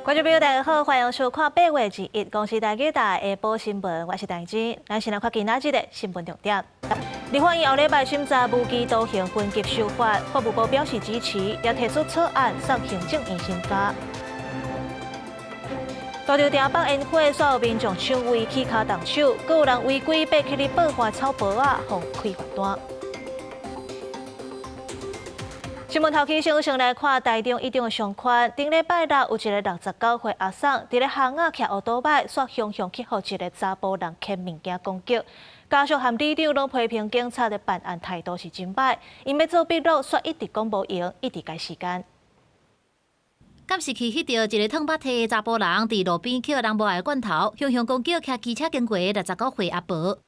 觀眾朋友，大家好，歡迎收看8月21公視台語台下晡新聞，我是陳真。咱先來看今仔日的新聞重點。立法院後禮拜審查無期徒刑分級修法，法務部表示支持，也提出草案送行政院審查。大稻埕放煙火，煞有民眾搶位起跤動手，閣有人違規爬起咧報花草婆仔，予開罰單。新聞頭起先先來看台中一中的商圈，頂禮拜六有一个69歲阿嬸，佇咧巷仔騎歐多擺，煞雄雄去予一个查埔人牽物件攻擊。家屬和里長攏批評警察的辦案態度是真歹，𪜶欲做筆錄，煞一直講無閒，一直改時間。監視器翕著一个燙髮剃的查埔人，佇路邊抾人無愛的罐頭，雄雄攻擊騎機車經過69歲阿婆。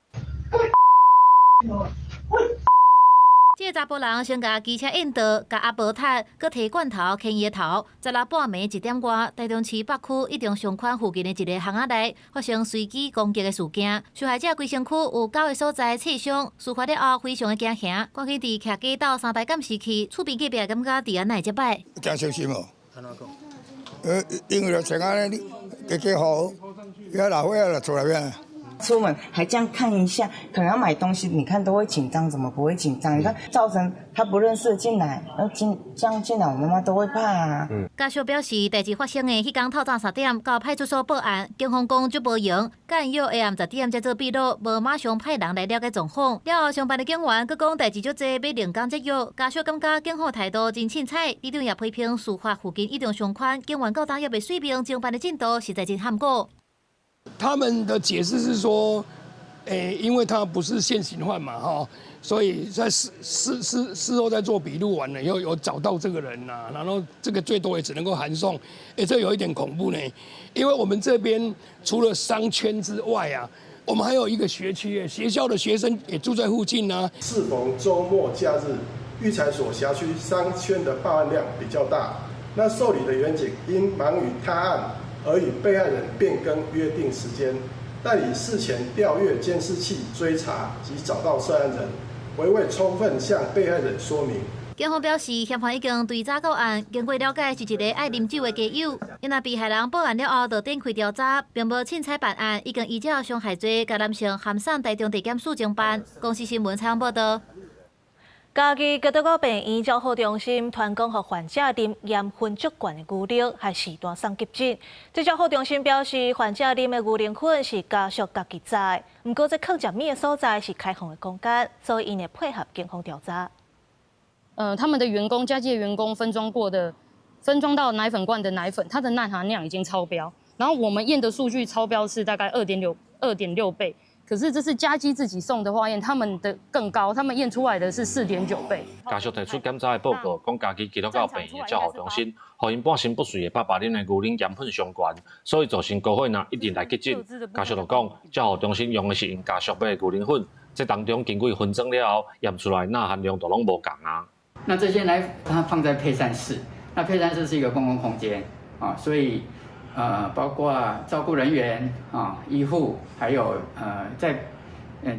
這个查埔人先共機車引導，共阿婆踢，閣提罐頭牽伊的頭。十六半暝1點外，台中市北區一中商圈附近的一个巷仔內發生隨機攻擊的事件。受害者規身軀有九个所在刺傷，事發了後非常的驚嚇，趕緊佇徛街鬥三台監視器，厝邊隔壁感覺治安哪會這歹？誠傷心哦。因為就像按呢，你加加好，遐老歲仔就厝內面。出門還這樣看一下，可能要買東西，你看都會緊張，怎麼不會緊張？你看造成他不認識進來，然後進這樣進來，我媽媽都會怕啊。家屬表示，代誌發生的彼工透早3點到派出所報案，警方講足無閒，趕約下暗10點才做筆錄，無馬上派人來了解狀況。了後上班的警員閣講代誌足濟，欲另工接約。家屬感覺警方態度真凊彩，里長也批評事發附近一中商圈警員到今猶未水平，偵辦的進度實在真坎坷。他們的解釋是說，因為他不是現行犯嘛，哈，所以在事後在做筆錄完了以後，有找到這個人吶，然後這個最多也只能夠函送，這有一點恐怖呢，因為我們這邊除了商圈之外啊，我們還有一個學區，學校的學生也住在附近啊。適逢週末假日，育才所轄區商圈的報案量比較大，那受理的員警因忙於他案，而與被害人變更約定時間，但以事前調閱監視器追查及找到涉案人，惟未充分向被害人說明。警方表示，嫌犯已經追查到案，經過了解是一个愛啉酒的街友。𪜶若被害人報案了後，就展開調查，並無凊彩辦案，已經依照傷害罪，共男性函送台中地檢署偵辦。公視新聞採訪報導。嘉義基督教病院照護中心傳講，予患者啉鹽分足懸的牛奶，害序大送急診。這照護中心表示，患者啉的牛奶粉是家屬家己鑿的，毋過這囥食物的所在是開放的空間，所以𪜶會配合警方調查。他們的員工，嘉基的員工分裝過的，分裝到奶粉罐的奶粉，它的鈉含量已經超標，然後我們驗的數據超標是大概2.6倍。可是這是嘉基自己送的化驗，他們的更高，他們驗出來的是4.9倍。家屬提出檢查的報告，講嘉義基督教病院的照護中心，予𪜶半身不遂的爸爸啉的牛奶鹽分傷懸，所以造成高血鈉一直來急診。家屬就講，照護中心用的是𪜶家屬買的牛奶粉，這當中經過分裝了後，驗出來鈉含量都攏無仝啊。那這些奶它放在配膳室，那配膳室是一個公共空間啊，所以，包括照顧人員啊、醫護，還有在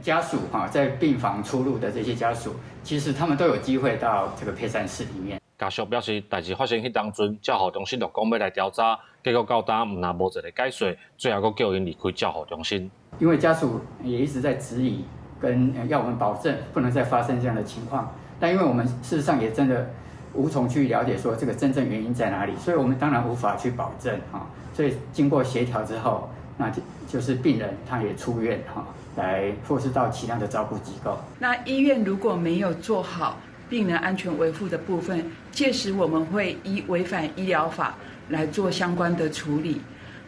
家屬哈，在病房出入的這些家屬，其實他們都有機會到這個配膳室裡面。家屬表示，代誌發生彼當陣，照護中心就講欲來調查，結果到今毋但無一个解釋，最後閣叫𪜶離開照護中心。因為家屬也一直在質疑，跟要我們保證不能再發生這樣的情況，但因為我們事實上也真的無從去了解說這個真正原因在哪裡，所以我們當然無法去保證哈。所以經過協調之後，那就是病人他也出院哈，來或是到其他的照顧機構。那醫院如果沒有做好病人安全維護的部分，屆時我們會依違反醫療法來做相關的處理。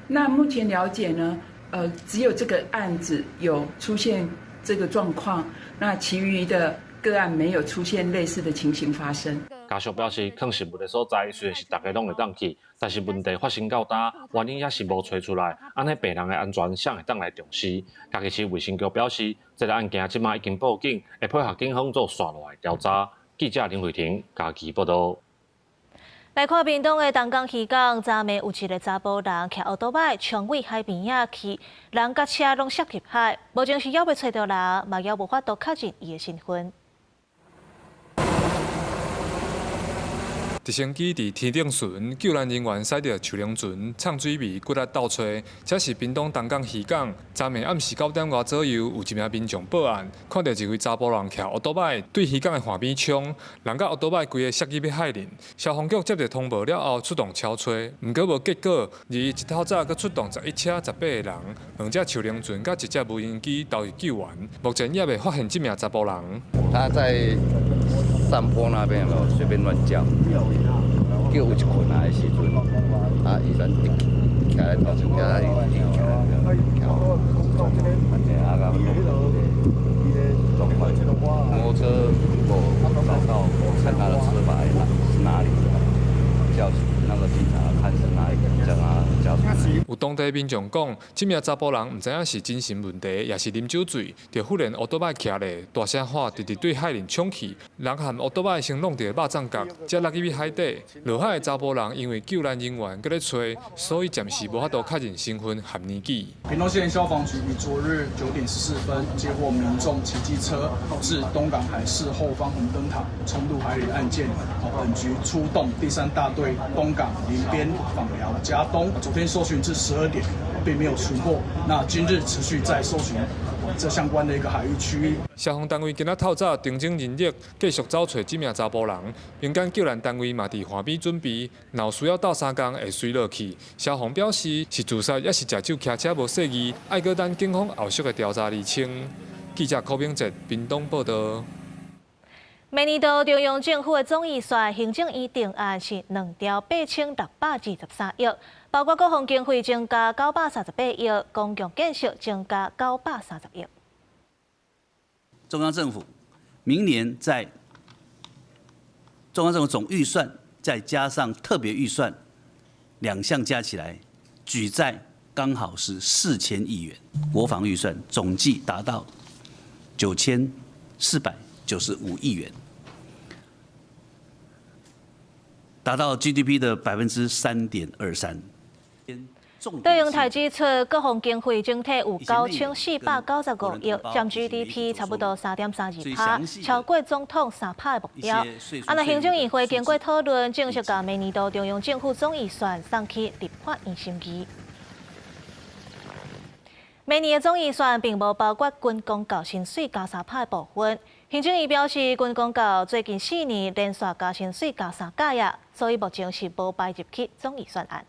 那目前了解呢，只有這個案子有出現這個狀況，那其餘的個案沒有出現類似的情形發生。家屬表示，囥食物的所在雖然是逐家攏會當去，但是問題發生到今，原因也是無揣出來，按呢病人的安全，誰會當來重視？嘉義市衛生局表示，這个案件這馬已經報警，會配合警方做紲落來調查。記者林慧婷嘉義報導。來看屏東的東港漁港，昨暝有一个查埔人騎歐多擺衝位海邊仔去，人佮車攏摔入海，目前是猶未揣著人，嘛猶無法度確認伊的身份。直升機佇天頂巡，救難人員駛著樹龍船，藏水魚骨力鬥揣。這是屏東東港漁港，昨暝暗時9點外左右，有一名民眾報案，看著一位查埔人騎烏多擺對漁港的岸邊衝，人佮烏多擺規个摔入去海裡。消防局接著通報了後，出動搜揣，毋過無結果。而一透早閣出動11車18個人，兩隻樹龍船佮一隻無人機投入救援。目前猶未發現這名查埔人。他在上坡那邊有沒有隨便亂叫？叫有一困難的時陣，啊，伊咱徛咧頭前，徛咧伊徛咧徛，反正啊，佮狀況，摩托車如果找到，看他的車牌是哪裡的，叫那個警察看是哪裡，叫他交出來。有當地民眾講，這名查埔人毋知影是精神問題，抑是啉酒醉，就忽然烏多擺徛咧，大聲喊，直直對海裡衝去，人和烏多擺先弄著肉粽角，才落入去海底。落海的查埔人因為救難人員閣咧揣，所以暫時無法度確認身份和年紀。屏東縣消防局於昨日9點14分接獲民眾騎機車至東港海事後方紅燈塔衝入海裡案件，本局出動第三大隊東港、林邊、枋寮、佳冬，昨天搜尋至12點，並沒有尋獲。那今日持續在搜尋這相關的一個海域區域。消防單位今仔透早調整人力，繼續走揣這名查埔人。民間救難單位嘛佇岸邊準備，若有需要鬥相共會隨落去。消防表示是自殺抑是食酒騎車無細膩，愛閣等警方後續的調查釐清。記者柯明哲屏東報導。明年度中央政府的總預算，行政院定案是2兆8623億，包括國防經費增加938億，公共建設增加930億。中央政府明年在中央政府總預算再加上特別預算兩項加起來，舉債剛好是4000億元。國防預算總計達到9495億元，達到 GDP 的3.23%。郭榮泰指出，國防經費整體有9495億，佔 GDP 差不多3.32%，超過總統3%的目標。啊，那行政院會經過討論，正式共明年度中央政府總預算送去立法院審議。明年的總預算並無包括軍公教薪水加3%的部分。行政院表示，軍公教最近4年連續加薪水加三屆啊，所以目前是無排入去總預算案。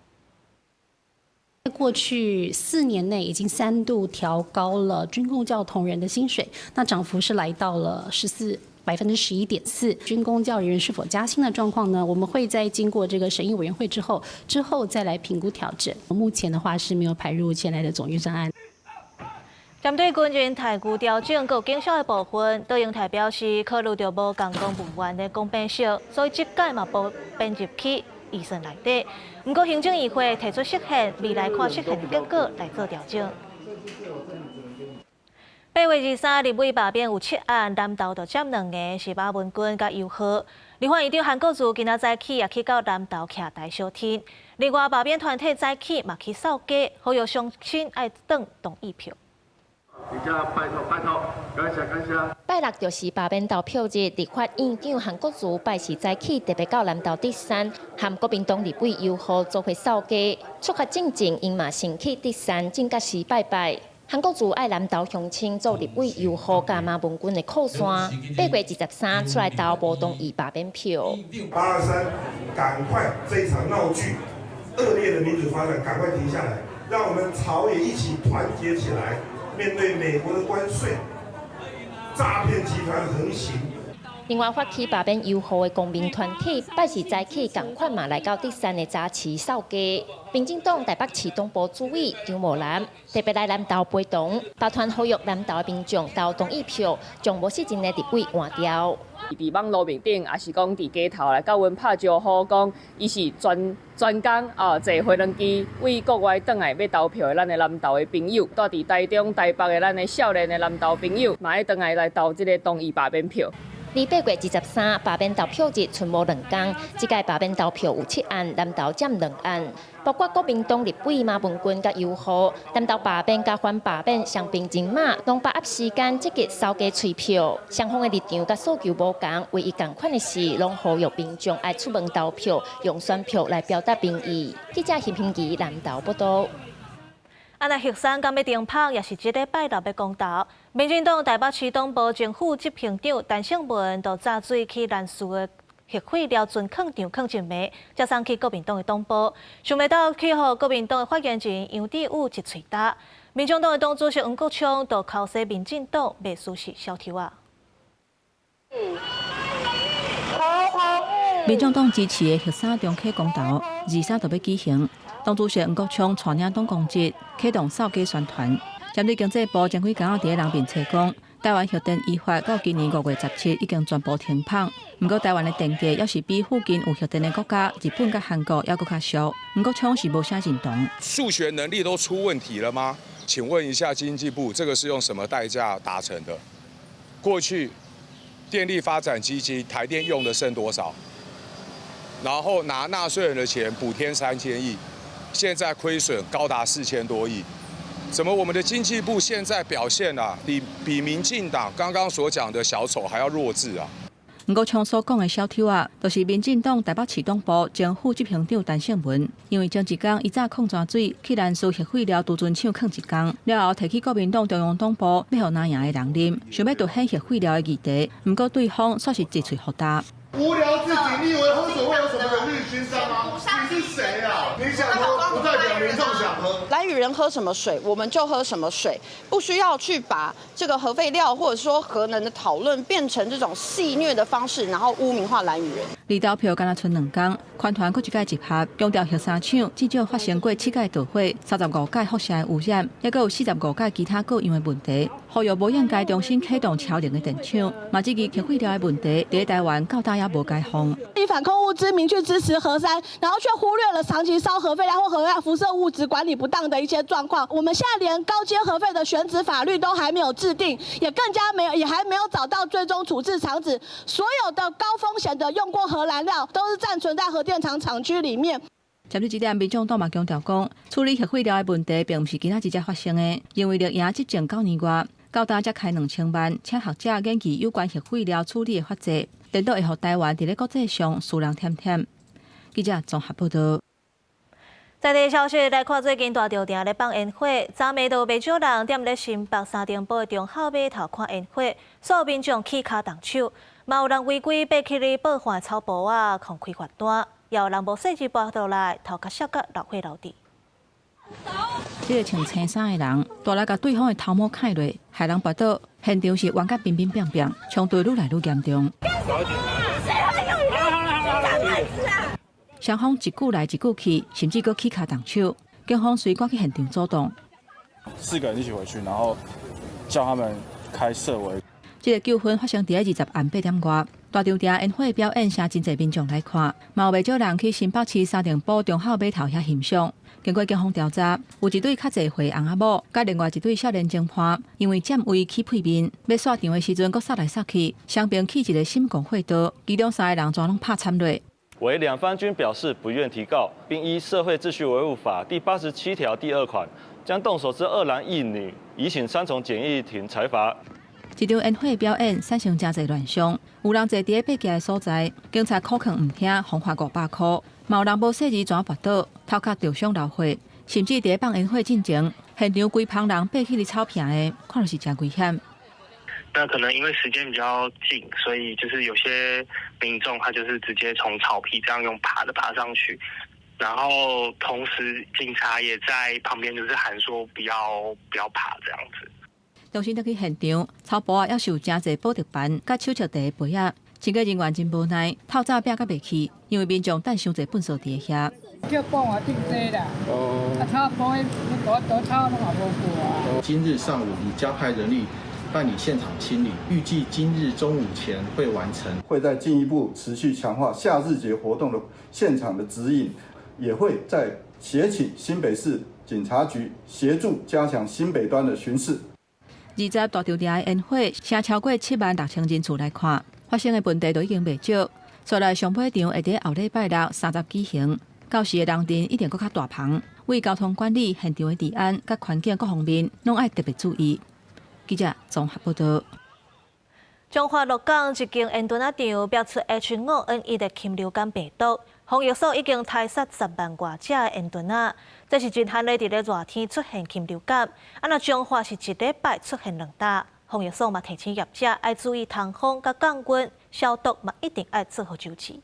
過去4年內已經三度調高了軍公教同仁的薪水，那漲幅是來到了11.4%。軍公教人員是否加薪的狀況呢？我們會在經過這個審議委員會之後，之後再來評估調整。目前的話是沒有排入現在的總預算案。針對軍人待遇調整佮減少的部分，郭榮泰表示，考慮著無仝公務員的公平性，所以這屆嘛無編入去預算內底。毋過行政院會提出釋憲，未來看釋憲的結果來做調整。8月23立委罷免有七案，南投就佔兩个，是馬文君佮游皓。立法院長韓國瑜今仔早起也去到南投徛台相挺。另外罷免團體早起嘛去掃街，呼籲鄉親愛轉同意票。拜託拜託，感謝感謝。拜六就是罷免投票日，立法院長韓國瑜拜四早起特別到南投竹山，和國民黨立委游皓做伙掃街，出發進前，𪜶嘛先去竹山靖國寺拜拜。韓國瑜愛南投鄉親做立委游皓佮馬文君的靠山，8月23出來投無同意罷免票。 823，趕快這場鬧劇，惡劣的民主發展，趕快停下來，讓我們朝野一起團結起來。面對美國的關稅，詐騙集團橫行。另外，發起罷免游皓的公民團體，拜四早起仝款嘛來到竹山的早市掃街。民進黨台北市黨部主委張茂蘭特別來南投陪同，包團呼籲南投的民眾投同意票，將無適任的立委換掉。佇網路面頂，抑是講佇街頭來佮阮拍招呼，講伊是專專工啊，坐飛輪機為國外轉來欲投票的咱的南投的朋友，蹛佇台中、台北的咱的少年的南投朋友，嘛愛轉來來投這个同意罷免票。而8月23罷免投票日，賰無兩工，這屆罷免投票有七案，南投佔兩案，包括國民黨立委馬文君佮游和，南投罷免佮反罷免雙邊人馬，攏把握時間積極掃街催票，雙方的立場佮訴求無仝，唯一仝款的是，攏呼籲民眾愛出門投票，用選票來表達民意。記者徐平儀南投報導。啊！若核三敢欲停麭，也是這禮拜六欲公投。民進黨台北市黨部前副執行長陳勝文就炸水去蘭嶼的核廢料存囥場囥一暝，才送去國民黨的黨部，想袂到去予國民黨的發言人楊智宇一喙焦。民眾黨的黨主席黃國昌就剾洗民進黨袂輸是小偷仔。民眾黨支持的核三重啟公投，23就欲舉行。黨主席黃國昌帶領黨公職啟動掃街宣傳，針對經濟部前幾工佇咧人面冊講，台灣核電依法到今年5月17已經全部停麭。毋過台灣的電價猶是比附近有核電的國家日本佮韓國猶閣較俗。黃國昌是無啥認同。數學能力都出問題了嗎？請問一下經濟部，這個是用什麼代價達成的？過去電力發展基金台電用的剩多少？然後拿納稅人的錢補貼3000億。現在虧損高達4000多億，怎麼我們的經濟部現在表現啊，比民進黨剛剛所講的小丑還要弱智啊？黃國昌所講的小偷仔，就是民進黨台北市黨部前副執行長陳勝文，因為前一工伊炸礦泉水去蘭嶼核廢料貯存場囥一工，了後提去國民黨中央黨部欲予藍營的人啉，想欲凸顯核廢料的議題，毋過對方煞是一喙予焦。無聊至極，你以為喝水會有什麼榮譽勳章嗎？你是誰啊？你想喝不代表民眾想喝。蘭嶼人喝什麼水，我們就喝什麼水，不需要去把這個核廢料或者說核能的討論變成這種戲謔的方式，然後污名化蘭嶼人。離投票干焦賰兩工，環團閣一擺集合，強調核三廠至少發生過7擺導火、35擺輻射污染，猶閣有45擺其他各樣的問題，呼籲無應該重新啟動超齡的電廠，嘛質疑核廢料的問題，佇台灣到今也無解放。以反控物資明確支持核三，然後卻忽略了長期燒核廢料或核輻射物質管理不當的一些狀況。我們現在連高階核廢的選址法律都還沒有制定，也更加沒有，也還沒有找到最終處置場址。所有的高風險的用過核燃料都是暫存在核電廠廠區裡面。針對這點，民眾黨嘛強調講，處理核廢料的問題並毋是今仔日才發生的，因為綠營執政9年外，到今才開2000萬，請學者研究有關核廢料處理的法制，顛倒會予台灣佇咧國際上輸人忝忝。記者綜合報導。在地消息來看，最近大稻埕咧放煙火，昨暝就袂少人踮咧新北三重埔的忠孝碼頭看煙火，所有民眾起跤動手，嘛有人違規爬起咧報販草埔仔，予開罰單，也有人無細緻跋倒來，頭殼摔甲流血流滴。這個穿青衫的人，大力共對方的頭毛砍落，害人跋倒，現場是冤甲乒乒乓乓，衝突愈來愈嚴重。雙方一句來一句去，甚至閣起跤動手，警方隨趕去現場阻擋。4個人一起回去，然後叫他們開設圍。這個糾紛發生佇20暗8點外，大稻埕煙火表演，誠真濟民眾來看，嘛有袂少人去新北市三重埔忠孝碼頭遐欣賞。經過警方調查，有一對較濟歲翁仔某，佮另外一對少年情伴，因為佔位起屁面，欲散場的時陣閣捒來捒去，雙邊起一個心狂火刀，其中3個人全攏拍慘落。惟兩方均表示不願提告，並依《社會秩序維護法》第87條第2款，將動手之2男1女移請三重簡易庭裁罰。這場煙火表演產生誠濟亂象，有人坐佇咧爬行的所在，警察苦勸毋聽，予罰500箍；嘛有人無細膩怎跋倒，頭殼著傷流血，甚至佇咧放煙火進前，現場規棚人爬起咧草坪的，看著是誠危險。那可能因為時間比較近，所以就是有些民眾他就是直接從草皮這樣用爬的爬上去，然後同時警察也在旁邊就是喊說不要不要爬這樣子。重新倒去現場，草埔仔猶是有誠濟寶特瓶、佮手笑茶的杯仔，清潔人員真無奈，透早壁甲袂去，因為民眾等傷濟糞埽佇遐。叫幫我訂這啦，啊草埔彼多草攏也無過啊。今日上午已加派人力辦理現場清理，預計今日中午前會完成。會再進一步持續強化夏日節活動的現場的指引，也會再協請新北市警察局協助加強新北端的巡視。20大稻埕的煙火，聲超過7萬6千人次來看。發生的問題都已經袂少。煞來上尾場會佇後禮拜六三十舉行，到時的人陣一定閣較大膨。為交通管理、現場的治安佮環境各方面，攏愛特別注意。記者綜合報道。彰化鹿港一間煙脣仔場爆出 H5N1 的禽流感病毒，防疫所已經篩殺10萬外隻的煙脣仔，這是真罕咧佇咧熱天出現禽流感。啊，若彰化是一禮拜出現兩單，防疫所嘛提醒業者愛注意通風佮降溫、消毒嘛，一定愛做好周齊。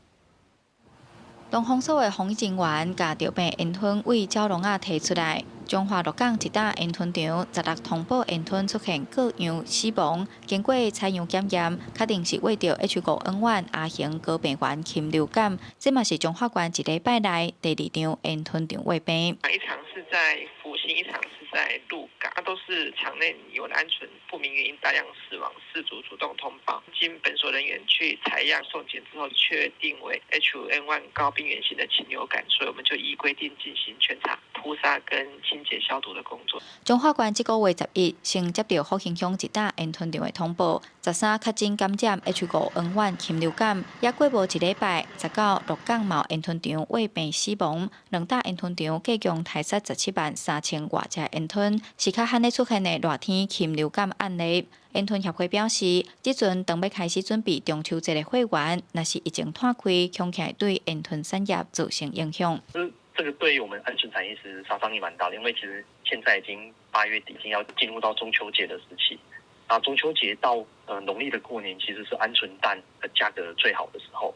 農防所的防疫人員共著病煙脣對鳥籠仔提出來，彰化鹿港一搭煙脣場16通報煙脣出現各樣死亡，經過採樣檢驗，確定是患著 H5N1 亞型高病原禽流感。這嘛是彰化縣一禮拜內第二場煙脣場患病。一場是在福興，一場是在鹿港，都是場內有鵪鶉不明原因大量死亡，飼主主動通報，經本所人員去採樣送檢之後，確定為 H5N1 高病原性的禽流感，所以我們就依規定進行全場撲殺跟清潔消毒的工作。彰化縣這個月11先接著福興鄉一搭煙脣場的通報，13確診感染 H5N1 禽流感，猶過無一禮拜，19鹿港某煙脣場患病死亡，兩搭煙脣場計共刣殺17萬3千外隻煙脣，是較罕咧出現的熱天禽流感案例。煙脣協會表示，這陣當欲開始準備中秋節的會員，若是疫情湠開，恐驚會對煙脣產業造成影響。這個對於我們鵪鶉產業其實殺傷力蠻大的，因為其實現在已經8月底，已經要進入到中秋節的時期。那中秋節到農曆的過年，其實是鵪鶉蛋的價格最好的時候。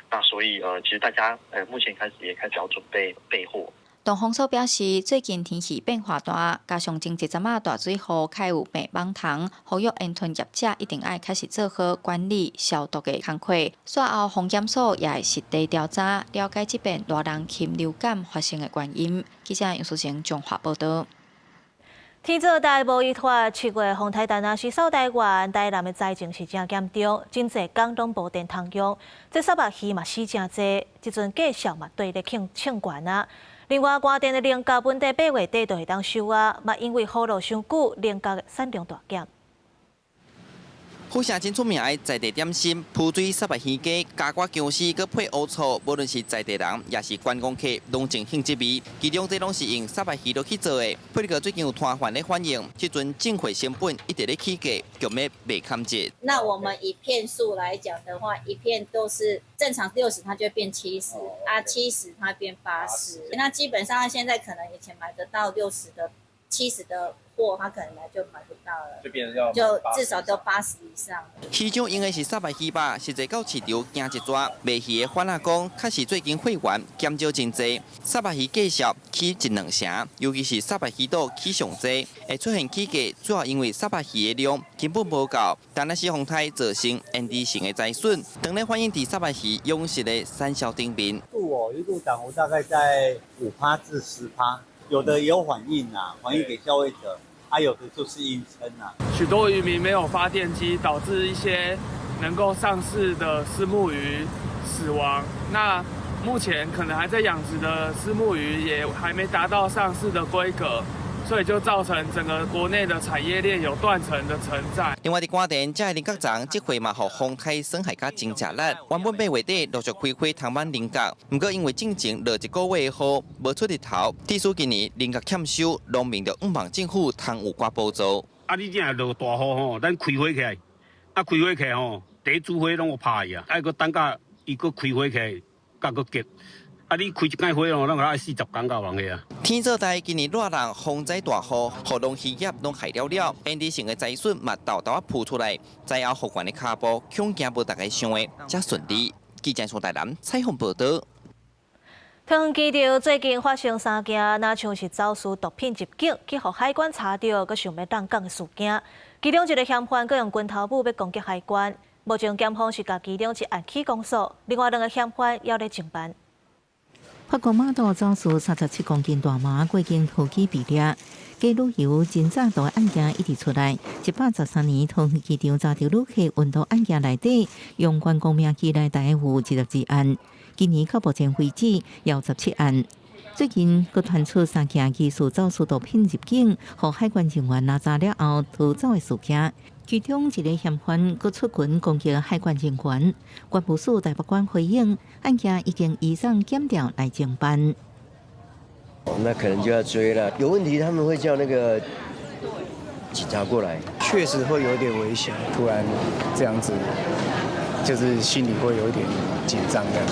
那所以其實大家目前開始也開始要準備備貨。農防所表示，最近天氣變化大，加上前一陣仔大水雨，較有病蠓蟲，呼籲煙脣業者一定愛開始做好管理消毒的工課。煞後防檢所也會實地調查，了解這遍熱人禽流感發生的原因。記者楊淑晴彰化報道。天做大無依托，7月風颱陳啊，是掃台灣，台南的災情是誠嚴重，真濟工攏無電通用，這虱目魚嘛死誠濟，這陣價數嘛綴咧衝衝懸啊。另外，關電的菱角本底8月底就會當收啊，嘛因為雨落傷久，菱角的產量大減。府城真出名的在地點心，浮水虱目魚羹，加掛薑絲，閣配烏醋，無論是在地人，抑是觀光客，攏真興這味。其中這攏是用虱目魚落去做的。配合最近有攤販咧反映，這陣進貨成本一直咧起價，強欲賣崁折。那我們以片數來講的話，一片都是正常60，它就變70，啊70它變80。那基本上現在可能以前買得到60的、70的貨，他可能來就買不到了，就變成要就至少都80以上。市場用的是虱目魚肉，實際到市場行一逝，賣魚的販仔講，確實最近貨源減少真濟，虱目魚價數起一兩成，尤其是虱目魚肚起上濟，會出現起價，主要因為虱目魚的量根本無夠，但若是風颱造成延遲性的災損，當咧反映佇虱目魚養殖的產銷頂面。度哦，一度漲幅大概在5%至10%。有的有反應啊，反映給消費者，啊，有的就是硬撐啊。許多漁民沒有發電機，導致一些能夠上市的虱目魚死亡。那目前可能還在養殖的虱目魚也還沒達到上市的規格，所以就造成整個國內的產業鏈有斷層的存在。另外，佇關田這个菱角欉，這回嘛予風颱損害甲真食力。原本8月底陸續開花通滿菱角，毋過因為進前落一個月的雨，無出日頭，致使今年菱角欠收，農民就向望政府通有寡補助。啊，你這若落大雨吼，咱開花起來，啊開花起來吼，第一主花攏有拍去啊，愛閣等甲伊閣開花起來，甲閣結。啊！你開一擺花哦，攏愛40工到人個啊。天做大今年熱人風災大雨，予農漁業攏害了了，延遲性的災損嘛沓沓仔浮出來，災後復原的跤步恐驚無大家想的遮順利。記者從台南採訪報道。桃園機場最近發生三件，若像是走私毒品入境，去予海關查著，閣想欲擋港的事件。其中一个嫌犯閣用拳頭母欲攻擊海關，目前檢方是共其中一案起公訴，另外兩个嫌犯猶咧偵辦。法國馬島走私37公斤大麻過境桃機被掠，假旅遊真詐賭的案件一直出來。113年桃園機場查著旅客運毒案件內底，用觀光名義來台有22案，今年到目前為止有17案。最近閣傳出三件疑似走私毒品入境，予海關人員攔查了後逃走的事件。其中一个嫌犯閣出拳攻擊海關人員，關務署台北關回應，案件已經移送檢調來偵辦。那可能就要追了，有問題他們會叫那個警察過來。確實會有點危險，突然這樣子，就是心裡會有一點緊張這樣。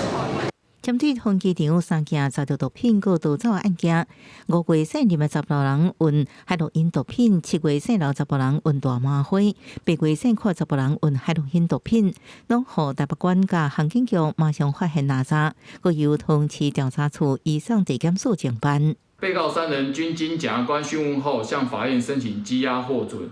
針對桃園機場三件遭到毒品閣逃走案件，5月逝入的16人運海洛因毒品，7月逝留16人運大麻花，8月逝扣16人運海洛因毒品，攏予台北關佮航警局馬上發現拿查，閣由桃園市調查處移送地檢署偵辦。被告三人均經檢察官訊問後，向法院申請羈押獲准，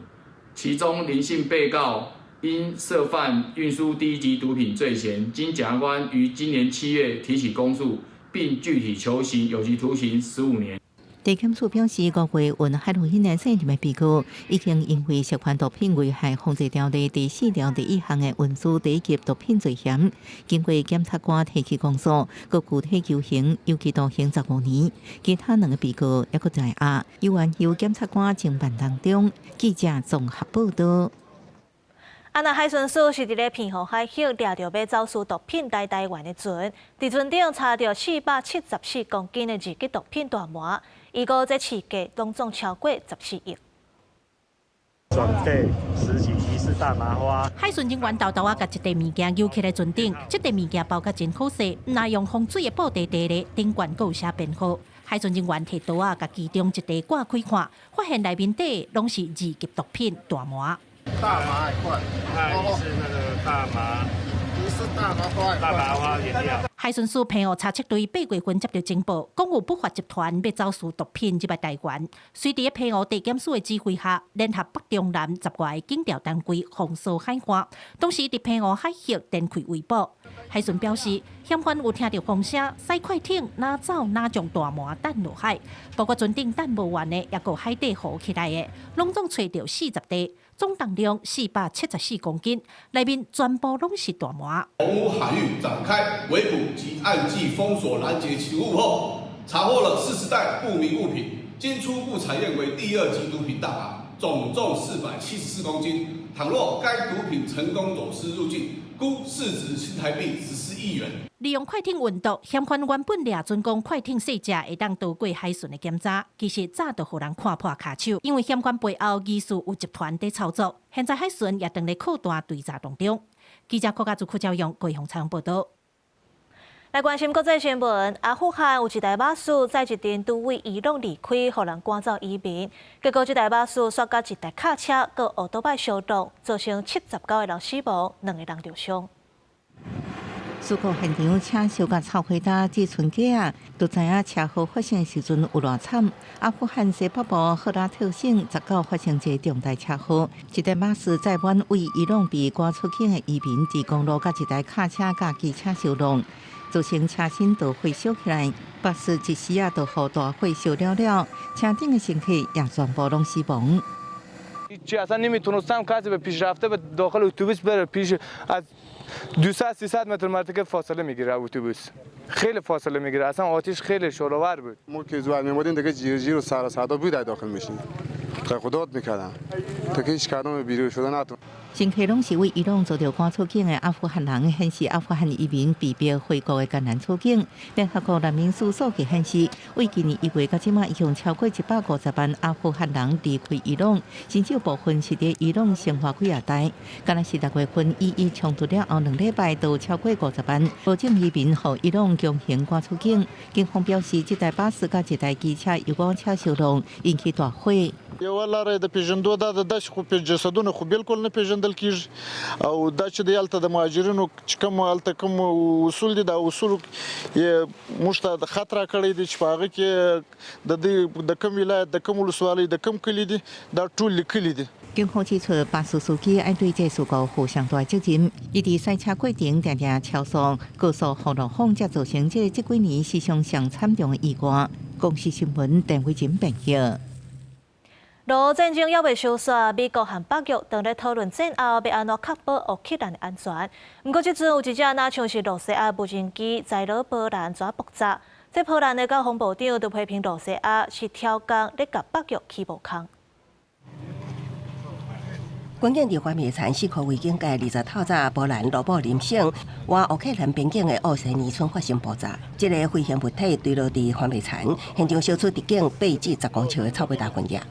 其中林姓被告因涉犯運輸第一級毒品罪嫌，經檢察官於今年7月提起公訴，並具體求刑有期徒刑15年。地檢署表示，五月運海洛因的姓林的被告，已經因為涉犯毒品危害防治條例第4條第1項的運輸第一級毒品罪嫌，經過檢察官提起公訴，閣具體求刑有期徒刑15年。其他兩個被告猶閣在押，猶原由檢察官偵辦當中。記者綜合報道。啊，那海巡署是佇咧澎湖海域掠著欲走私毒品來台灣的船，佇船頂查著474公斤的二級毒品大麻，預估這市價攏總超過14億。準備拾起疑似大麻花。海巡人員沓沓仔共一袋物件揪起來船頂，這袋物件包甲真好勢，毋但用防水的布袋袋咧，頂懸閣有寫編號。海巡人員提刀仔共其中一袋割開看，發現內面底攏是二級毒品大麻。大麻一塊，那是那個大麻，疑似大麻花，大麻花原料。海巡署澎湖查緝隊8月份接到情報，講有不法集團欲走私毒品入來台灣。隨佇咧澎湖地檢署的指揮下，聯合北中南10外个警調單位封鎖海岸。當時佇澎湖海域展開圍捕。海巡表示，嫌犯有聽著風聲，駛快艇哪走哪將大麻擲落海，包括船頂擲無完的，抑閣有海底浮起來的，攏總揣著40袋，總重量474公斤，內面全部攏是大麻。澎湖海域展開圍捕及岸際封鎖攔截勤務後，查獲了40袋不明物品，經初步查驗為第二級毒品大麻，總重474公斤。倘若該毒品成功走私入境，估市值新台幣14億元。利用快艇運毒，嫌犯原本掠準講快艇細隻會當逃過海巡的檢查，其實早就予人看破跤手。因為嫌犯背後疑似有集團佇操作，現在海巡也正咧擴大追查當中。記者郭家祖、柯昭勇、高雄採訪報道。來關心國際新聞，阿富汗有一台巴士載一陣拄為伊朗離開，予人趕走移民。結果這台巴士煞佮一台卡車閣歐多擺相撞，造成79個人死亡，兩個人受傷。事故現場車燒甲臭火焦，這賰街仔，就知影車禍發生的時陣有偌慘。阿富汗西北部赫拉特省19發生一個重大車禍，一台巴士載滿為伊朗被趕出境的移民，佇公路佮一台卡車佮機車相撞，造成車身都火燒起來，巴士一時仔就予大火燒了了，車頂的乘客也全部攏死亡。 هیچی اصلا نمیتونستم کسی به پیشرفته به داخل اتوبوس بره پیش از 200 300 متر مرتکب فاصله میگیره اتوبوس خیلی فاصله میگیره اصلا آتیش خیلی شعله‌ور بود. ما که زوال میمودیم دیگه جیر جیر و سر صدا بود داخل میشین خدات میکردن تا که هیچ کدوم بیرون شده نتون 乘客攏是為伊朗遭著趕出境的阿富汗人，顯示阿富汗移民被逼回國的艱難處境。聯合國難民署數據顯示，為今年1月到這馬，已經超過150萬阿富汗人離開伊朗，甚至有部分是佇伊朗生活幾仔代。敢若是6月份以伊衝突了後2禮拜，就超過50萬無證移民予伊朗強行趕出境。警方表示，這台巴士佮一台機車遊覽車相撞，引起大火。 یوه لاره د پیژندو دا ده داسې خو جسدونه خو بالکل نه پیژندل کیږي او دا چې د هلته د مهاجرینو چې کوم هلته کوم اصول دي دا اصول یې موږ ته خط راکړی دی چې په هغه کې د دې د کوم ولایت د کوم ولسوالۍ د کوم کلي دي دا ټول لیکلي دي。警方指出，巴士司機愛對這事故負上大責任。伊佇賽車過程定定超速，高速予路況，才造成這這幾年史上上慘重的意外。公視新聞鄧慧珍編譯。俄烏戰爭猶未收煞，美國和北約正咧討論戰後欲按怎確保烏克蘭的安全。毋過這陣有一隻若像是露西亞無人機載落波蘭怎爆炸？這波蘭的國防部長就批評露西亞是刁工咧共北約起無空。軍警佇翻密田四箍圍警界20透早，波蘭盧布林省倚烏克蘭邊境的奧西尼村發生爆炸，這个飛行物體墜落佇翻密田，現場燒出直徑8至10公尺的臭味大雲煙。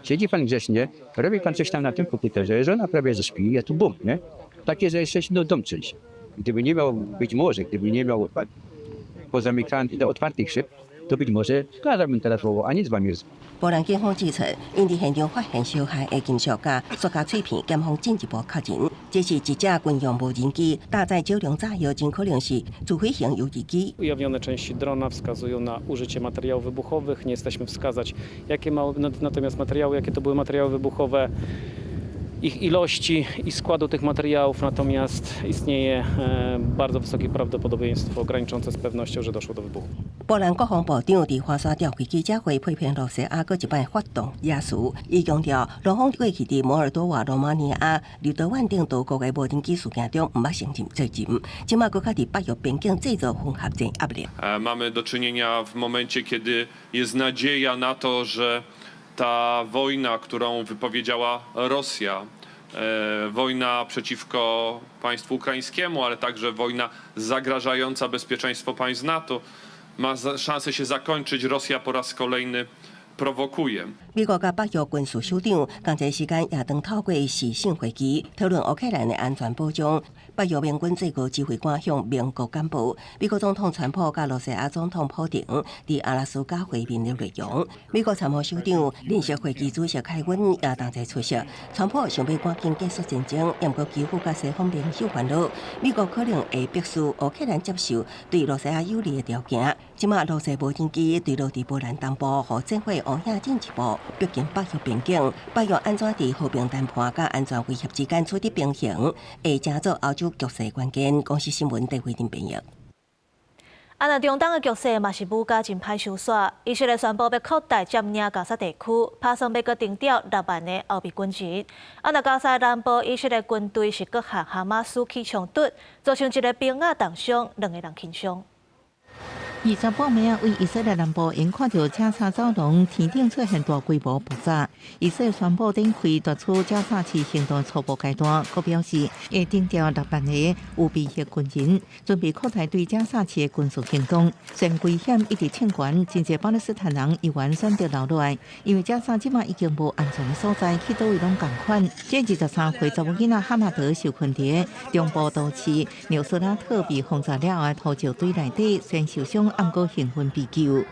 Siedzi pan grzecznie, robi pan coś tam na tym komputerze, żona prawie zaśpi, a tu bum, nie? Takie, że jesteś no dom trzęsie. Gdyby nie miał, być może, gdyby nie miał pozamykanych, otwartych szyb, to być może gadałbym teraz słowo, a nie z wami. 波蘭警方指出，𪜶佇現場發現燒害的金屬佮塑膠碎片，檢方進一步確認，這是一隻軍用無人機，搭載少量炸藥，真可能是自費型遊擊機。 Ujawnione części drona wskazują na użycie materiałów wybuchowych. Nie jesteśmy wskazać, jakie ma, natomiast materiały, jakie to były materiały wybuchowe, ich ilości i składu tych materiałów, natomiast istnieje bardzo wysokie prawdopodobieństwo graniczące z pewnością, że doszło do wybuchu. 波蘭國防部長佇華沙召開記者會，批評羅西亞閣一擺發動野事，伊強調，俄方過去佇摩爾多瓦、羅馬尼亞、立陶宛等多國的無人機事件中，毋捌承認責任，這馬閣較佇北約邊境製造混合戰壓力。 Mamy do czynienia w momencie, kiedy jest nadzieja na to, że ta wojna, którą wypowiedziała Rosja, wojna przeciwko państwu ukraińskiemu, ale także wojna zagrażająca bezpieczeństwo państw NATO, ma szansę się zakończyć. Rosja po raz kolejny prowokuje. 美國佮北約軍事首長仝一時間也當透過視訊會議討論烏克蘭的安全保障。北約盟軍最高指揮官向盟國簡報，美國總統川普佮羅西亞總統普廷佇阿拉斯加會面的內容。美國參謀首長聯席會議主席凱文也同齊出席。川普想欲趕緊結束戰爭，毋過基輔佮西方盟友煩惱，美國可能會迫使烏克蘭接受對羅西亞有利的條件。這馬羅西無人機墜落佇波蘭東部，予戰火烏影進一步逼近北約邊境。北約按怎佇和平談判佮安全威脅之間取得平衡，會成做歐洲局勢關鍵。公視新聞戴慧玲編譯。啊，若中東的局勢嘛是愈加真歹收煞，以色列宣布欲擴大佔領加沙地區，拍算欲閣徵調6萬个後備軍人。啊，若加沙南部以色列軍隊是閣和哈馬斯起衝突，造成一个兵仔重傷，兩个人輕傷。 20半暝啊，位以色列南部𪜶看著加沙走廊天頂出現大規模爆炸。以色列宣布展開奪取加沙市行動初步階段，閣表示會徵調6萬个預備役軍人，準備擴大對加沙市的軍事行動。雖然危險一直衝懸，真濟巴勒斯坦人猶原選擇留落來，因為加沙這馬已經無安全的所在，去佗位攏仝款。這23歲查某囡仔哈馬德受困佇中部都市紐斯拉特被轟炸了後，投石堆內底，雖然受傷，毋過幸運被救。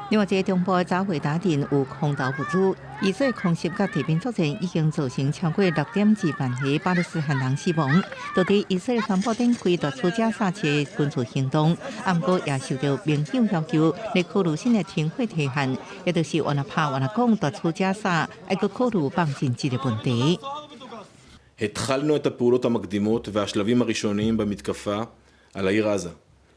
另外，這个中部的扎維達鎮有空投物資，以色列空襲佮地面作戰已經造成超過6.2萬个巴勒斯坦人死亡。到底以色列宣布展開奪取加沙市的軍事行動，毋過也受著盟友要求，來考慮新的停火提案，也就是倚若拍倚若講奪取加沙，愛閣考慮放人質的問題。 התחלנו את הפעולות המקדימות והשלבים הראשוניים במתקפה על העיר עזה.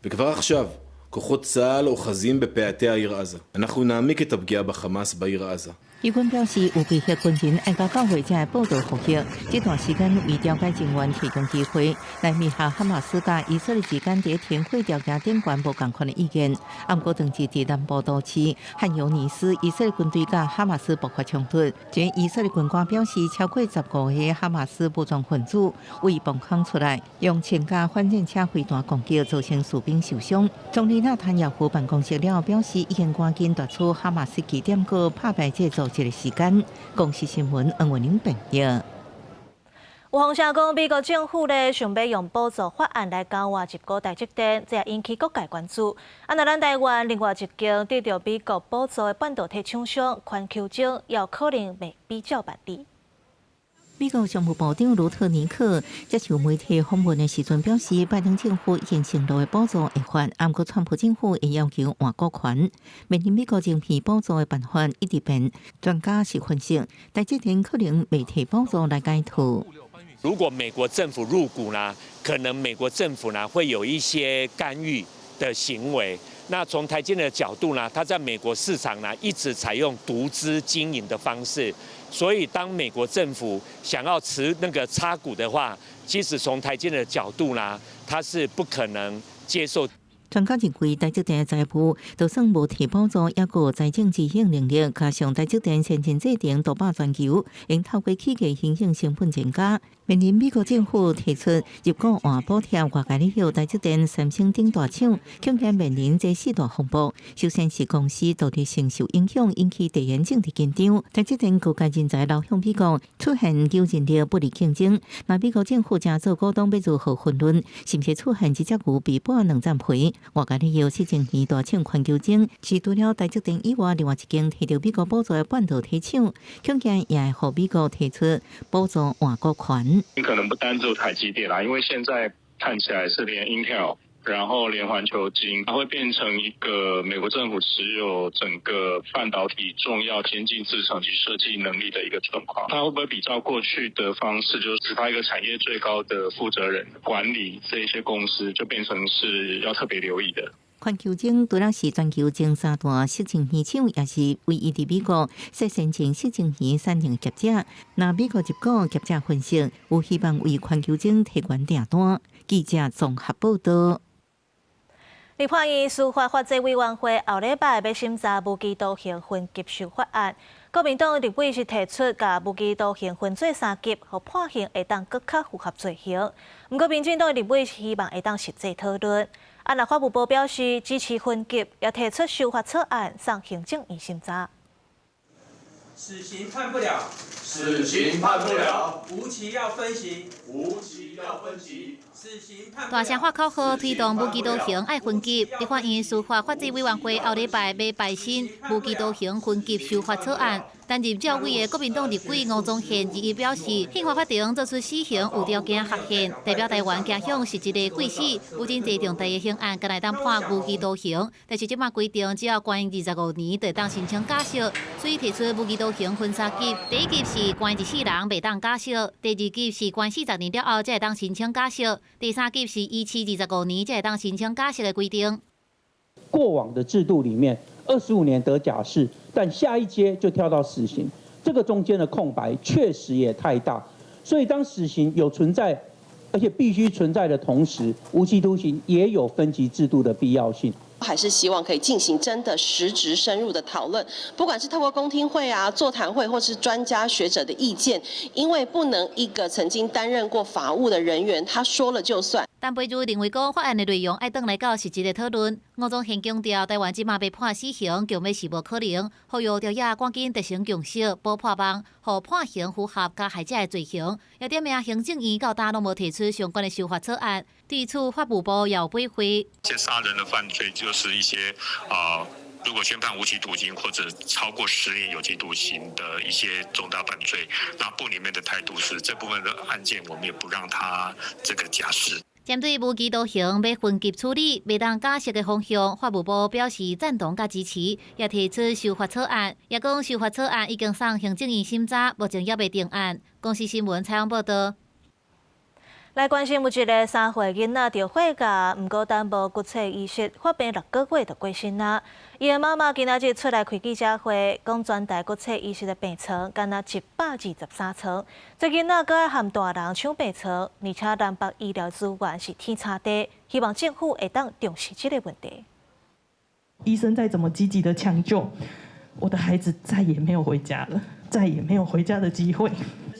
וכבר עכשיו, כוחות צה"ל אוחזים בפאתי העיר עזה. אנחנו נעמיק את הפגיעה בחמאס בעיר עזה. 以軍表示，預備役軍人愛到九月才會報到服役。這段時間為調解人員提供機會，來彌合哈馬斯佮以色列之間佇停火條件頂懸無仝款的意見。毋過當時佇南部都市漢尤尼斯，以色列軍隊佮哈馬斯爆發衝突。前以色列軍官表示，超過15個哈馬斯武裝分子為防空出來，用槍佮反戰車飛彈攻擊，造成士兵受傷。總理納坦雅胡辦公室了後表示，已經趕緊奪取哈馬斯據點，閣拍敗這組織的時間。公視新聞黃文玲編譯。有風聲講，美國政府咧想欲用補助法案來交換入股台積電，這也引起各界關注。啊，若咱台灣另外一間得著美國補助的半導體廠商環球晶，也有可能袂比照辦理。美國商務部長盧特尼克接受媒體訪問的時陣表示，拜登政府已經承諾會補助的法案，毋過川普政府會要求換股權。面臨美國晶片補助的辦法一直變，專家是分析，台積電可能袂提補助來解套。如果美國政府入股呢，可能美國政府呢會有一些干預的行為。那從台積電的角度呢，它在美國市場呢一直採用獨資經營的方式，所以當美國政府想要持那個插股的話，其實從台積電的角度呢，它是不可能接受。專家認為，台積電的財務就算無提補助，抑閣有財政執行能力，加上台積電先進製程獨霸全球，會透過企業形象成本增加。面臨美國政府提出入股換補貼，外界理由台積電、三星等大廠恐驚面臨這四大風暴。首先是公司獨立性受影響，引起地緣政治緊張。台積電高階人才流向美國，出現求人力不利競爭。那美國政府正做股東欲如何分潤，是毋是出現一隻牛被剝兩層皮？外界理由是前年大廠環球晶是除了台積電以外，另外一間提著美國補助的半導體廠，恐驚也會予美國提出補助換股權。可能不單只有台積電啦，因為現在看起來是連 Intel，然後連環球晶，它會變成一個美國政府持有整個半導體重要先進製程及設計能力的一個狀況。它會不會比照過去的方式，就是指派一個產業最高的負責人管理這些公司，就變成是要特別留意的。環球晶除了是全球前三大矽晶圓廠，也是唯一佇美國設先進矽晶圓產能業者。若美國入股業者分析，有希望為環球晶提懸訂單。記者綜合報道。立法院司法法制委員會後禮拜欲審查無期徒刑分級修法案，國民黨立委是提出共無期徒刑分做三級，予判刑會當閣較符合罪行。毋過民進黨立委是希望會當實際討論。啊，若法務部表示支持分級，也提出修法草案送行政院審查。死刑判不了，死刑判不了，無期要分級，無期要分級。死刑判。大聲喊口號，推動無期徒刑愛分級。立法院司法法制委員會後禮拜欲排審無期徒刑分級修法草案。擔任召委的國民黨立委吳宗憲日表示，憲法法庭做出死刑有條件合憲，代表台灣走向實質的廢死。有真濟重大的刑案，敢若會當判無期徒刑，但是這馬規定只要關25年就會當申請假釋，所以提出無期徒刑分三級。第一級是關一世人袂當假釋，第二級是關40年了後才會當申請假釋，第三級是維持25年才會當申請假釋的規定。過往的制度裡面，25年得假釋，但下一階就跳到死刑，這個中間的空白確實也太大。所以當死刑有存在，而且必須存在的同時，無期徒刑也有分級制度的必要性。還是希望可以進行真的實質深入的討論，不管是透過公聽會啊、座談會，或是專家學者的意見，因為不能一個曾經擔任過法務的人員，他說了就算。陳培儒認為講法案的內容愛轉來到實質的討論。吳宗憲強調，台灣這馬欲判死刑，強欲是無可能，呼籲朝野趕緊達成共識，補破網，予判刑符合加害者的罪行。也點名行政院到今攏無提出相關的修法草案，對此法務部也有回覆。一些殺人的犯罪就是一些如果宣判無期徒刑或者超過10年有期徒刑的一些重大犯罪，那部裡面的態度是這部分的案件，我們也不讓他這個假釋。針對無期徒刑欲分級處理、袂當假釋的方向，法務部表示贊同佮支持，也提出修法草案，也講修法草案已經送行政院審查，目前猶未定案。公視新聞採訪報道。來關心有一个3歲囡仔著血癌，毋過等無骨髓移植，發病6個月就過身啦。伊的媽媽今仔日出來開記者會，講全台骨髓移植的病床敢若123床，這囡仔閣愛和大人搶病床，而且南北醫療資源是天差地，希望政府會當重視這个問題。醫生再怎麼積極的搶救，我的孩子再也沒有回家了，再也沒有回家的機會。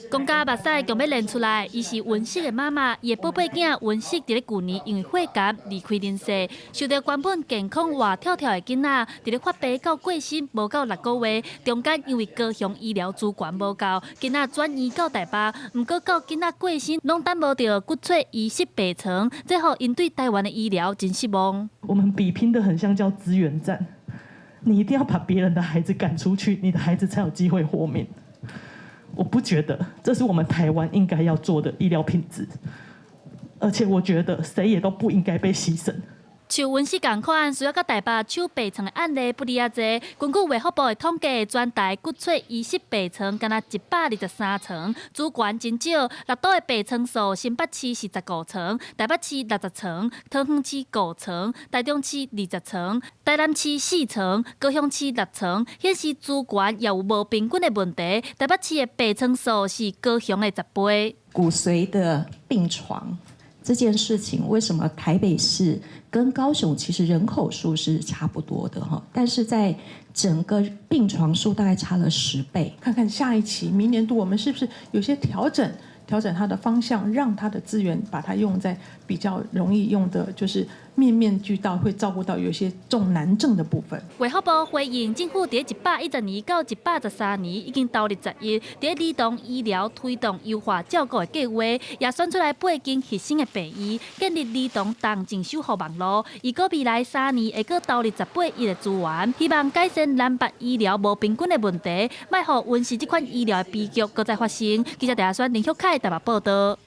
講甲目屎強欲流出來，伊是溫室的媽媽，伊的寶貝囝溫室佇咧舊年因為血癌離開人世，受著原本健康活跳跳的囡仔，佇咧發病到過身無夠6個月，中間因為高雄醫療資源無夠，囡仔轉院到台北，毋過到囡仔過身，攏等無著骨髓移植病床，這予𪜶對台灣的醫療真失望。我們比拼得很像叫資源戰，你一定要把別人的孩子趕出去，你的孩子才有機會活命。我不覺得這是我們台灣應該要做的醫療品質，而且我覺得誰也都不應該被犧牲。像溫室仝款，需要佮台北搶病床的案例不離遐濟。根據衛福部的統計，全台骨髓移植病床敢若123床，資源真少。六都的病床數，新北市是15床，台北市60床，桃園市5床，台中市20床，台南市4床，高雄市6床，顯示資源也有無平均的問題。台北市的病床數是高雄的10倍。骨髓的病床這件事情，為什麼台北市跟高雄其實人口數是差不多的哈，但是在整個病床數大概差了10倍。看看下一期明年度我們是不是有些調整，調整它的方向，讓它的資源把它用在比較容易用的，就是面面俱到，會照顧到有些重難症的部分。衛福部回應，政府佇110年到113年已經投入10億，佇兒童醫療推動優化照顧的計劃，也選出來8間核心的病院，建立兒童重症守護網路。預估未來3年會閣投入18億的資源，希望改善南北醫療無平均的問題，莫予溫氏這款醫療的悲劇閣再發生。記者鄭選林旭凱台北報道。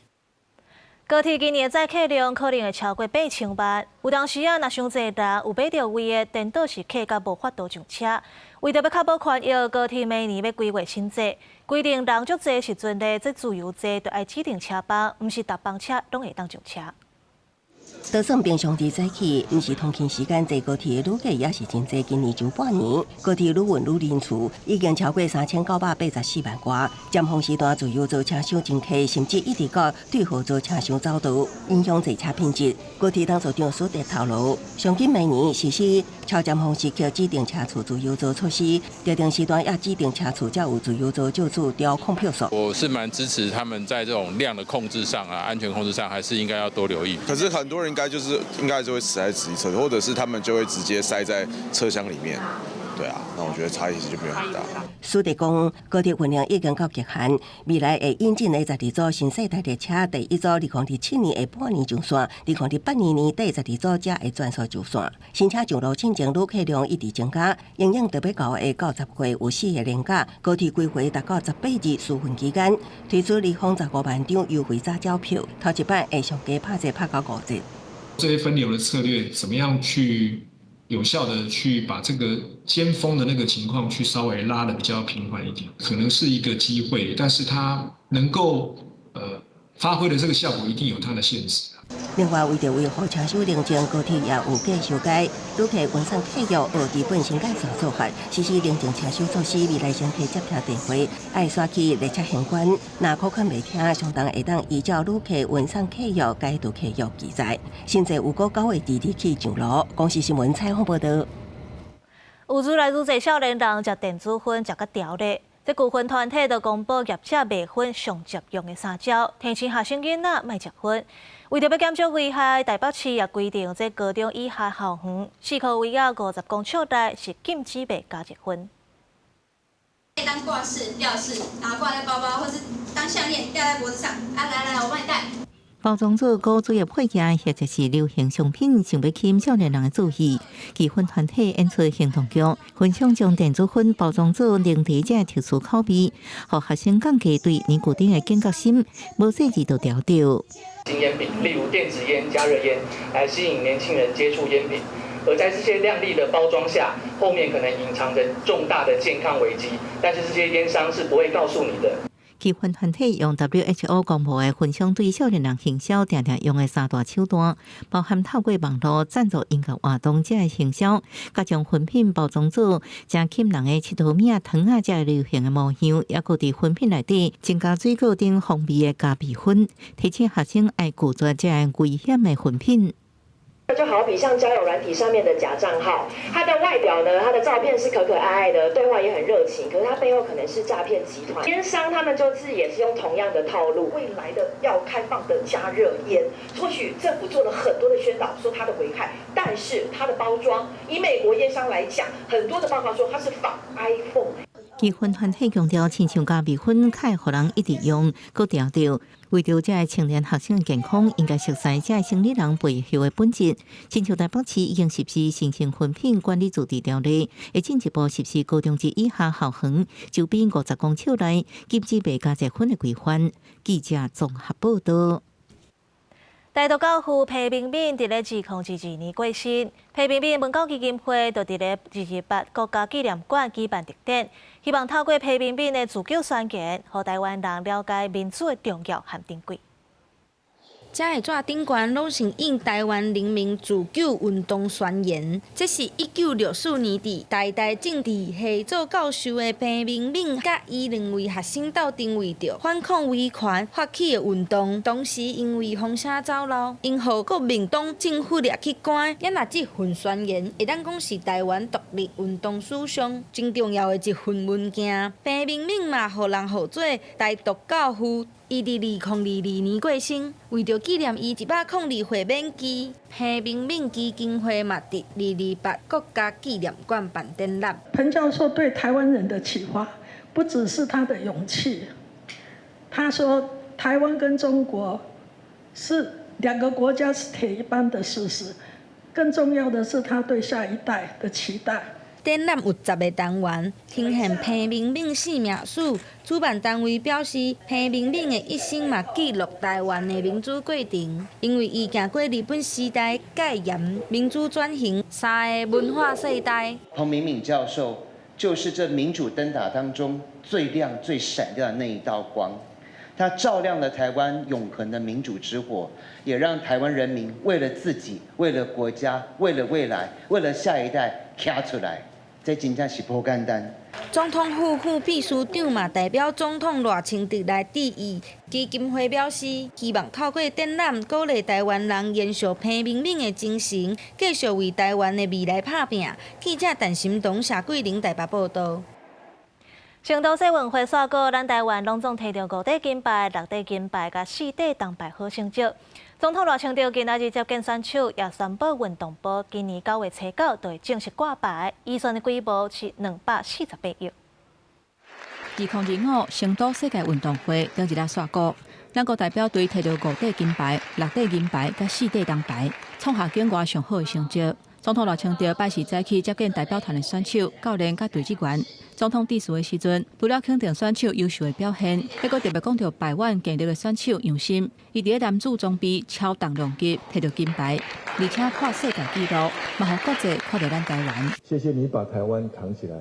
高鐵今年載客量可能會超過8000萬，有當時啊，若傷濟人有買著位的，顛倒是客甲無法度上車。為著欲確保權益，高鐵明年欲規劃新制，規定人足濟時陣咧，這自由座就愛指定車班，毋是逐班車攏會當上車。就算平常時早起，毋是通勤時間坐高鐵的旅客也是真濟。今年上半年，高鐵旅運旅人次已經超過3984萬外。尖峰時段自由座車廂真客，甚至一直到對號座車廂走道，影響坐車品質。高鐵董事長蘇德透露，上緊明年實施超尖峰時刻指定車次自由座措施，特定時段也指定車次才有自由座借此調控票數。我是蠻支持他們在這種量的控制上啊，安全控制上，還是應該要多留意。可是很多人應該就是應該就會死在自己車，或者是他們就會直接塞在車廂裡面。對啊，那我覺得差異其實就沒有很大。蘇德講，高鐵運量已經到極限，未來會引進的12組新世代列車，第一組2027年下半年上線，2028年年底12組才會全數上線。新車上路進前，旅客量一直增加，營養特別高下到10月有4個連假，高鐵規劃達到18日試運期間，推出225萬張優惠早鳥票，頭一擺會上加拍折拍到5折。這些分流的策略，怎麼樣去有效的去把這個尖峰的那個情況去稍微拉得比較平緩一點，可能是一個機會，但是它能夠發揮的這個效果一定有它的限制。另外，為著維護車廂寧靜，高鐵也有計修改旅客運送客約學基本新幹線做法，實施寧靜車廂措施。未來乘客接聽電話愛刷去列車玄關，若扣款袂聽，相當會當依照旅客運送客約解除契約記載。新制預估9月2日起上路。公視新聞採訪報導。有愈來愈濟少年人食電子薰，食甲潮咧。這舊薰團體就公布業者賣薰上捷用的三招，提醒學生囡仔莫食薰。為著欲減少危害，台北市也規定，這高中以下校園4箍圍仔50公尺內是禁止賣加熱薰。當掛飾、吊飾，然後掛在包包，或是當項鏈戴在脖子上。啊，來來，我幫你戴。包裝做高主業配件，或者是流行商品，想欲吸引少年人的注意。祈薰團體演出行動劇，分享將電子薰包裝做零食這特殊口味，予學生降低對尼古丁的警覺心，無細膩就著著。新菸品，例如電子菸、加熱菸，來吸引年輕人接觸菸品。而在這些亮麗的包裝下，後面可能隱藏着重大的健康危機，但是這些菸商是不會告訴你的。祈薰團體用 WHO 公布的分享對少年人行銷定定用的三大手段，包含透過網路贊助音樂活動這个行銷，佮將薰品包裝做誠吸引人的𨑨迌物仔、糖仔這个流行的模樣，抑閣佇薰品內底增加水果等風味的加味薰，提醒學生愛拒絕這个危險的薰品。就好比像交友軟體上面的假賬號，它的外表呢，它的照片是可可愛愛的，對話也很熱情，可是它背後可能是詐騙集團。煙商他們就是也是用同樣的套路。未來的要開放的加熱煙，或許政府做了很多的宣導，說它的危害，但是它的包裝，以美國煙商來講，很多的報告說它是仿 iPhone。祈薰團體強調，親像加味薰，較會予人一直用，閣著著。為著這个青年學生的健康，應該熟悉這个生理人背後的本質。親像台北市已經實施新型薰品管理自治條例，會進一步實施高中及以下校園周邊50公尺內禁止賣加熱薰的規範。記者綜合報導。台獨教父彭明敏佇咧2022年過身，彭明敏文教基金會就佇咧228國家紀念館舉辦特展，希望透過彭明敏的自救宣言，予台灣人了解民主的重要和珍貴。遮的紙頂懸攏是印台灣人民自救運動宣言。這是1964年佇台大政治系做教授的彭明敏，佮伊兩位學生鬥陣為著反抗威權發起的運動。當時因為風聲走漏，𪜶予國民黨政府掠去關。咱若這份宣言會當講是台灣獨立運動史上真重要的一份文件。彭明敏嘛，予人號做台獨教父。伊佇2022年過身，為著紀念伊102歲免期，彭明敏基金會嘛佇228國家紀念館辦展覽。彭教授對台灣人的啟發，不只是他的勇氣。他說，台灣跟中國是兩個國家是鐵一般的事實，更重要的是他對下一代的期待。展覽有10個單元，呈現彭明敏生命史。主辦單位表示，彭明敏的一生嘛記錄台灣的民主過程，因為伊行過日本時代戒嚴、民主轉型三个文化世代。彭明敏教授就是這民主燈塔當中最亮、最閃亮的那一道光，他照亮了台灣永恆的民主之火，也讓台灣人民為了自己、為了國家、為了未來、為了下一代，站出來。這真正是無簡單。總統府副秘書長嘛代表總統賴清德來致意。基金會表示，希望透過展覽鼓勵台灣人延續彭明敏的精神，繼續為台灣的未來拍拚。記者陳心彤、謝桂玲台北報道。成都世運會煞過，咱台灣攏總提著五塊金牌、六塊銀牌、佮四塊銅牌好成績。總統賴清德今仔日接見選手，也宣布運動部今年9月初9就會正式掛牌，預算的規模是248億。2025成都世界運動會頂一日煞過，咱國代表隊提著五塊金牌、六塊銀牌佮四塊銅牌，創下境外上好的成績。總統賴清德拜四早起接見代表團的選手、教練佮隊職員。總統致辭的時陣，除了肯定選手優秀的表現，還閣特別講著排灣健力的選手楊森，伊佇咧男子裝備超重量級提著金牌，而且破世界紀錄，嘛予國際看著咱台灣。謝謝你把台灣扛起來，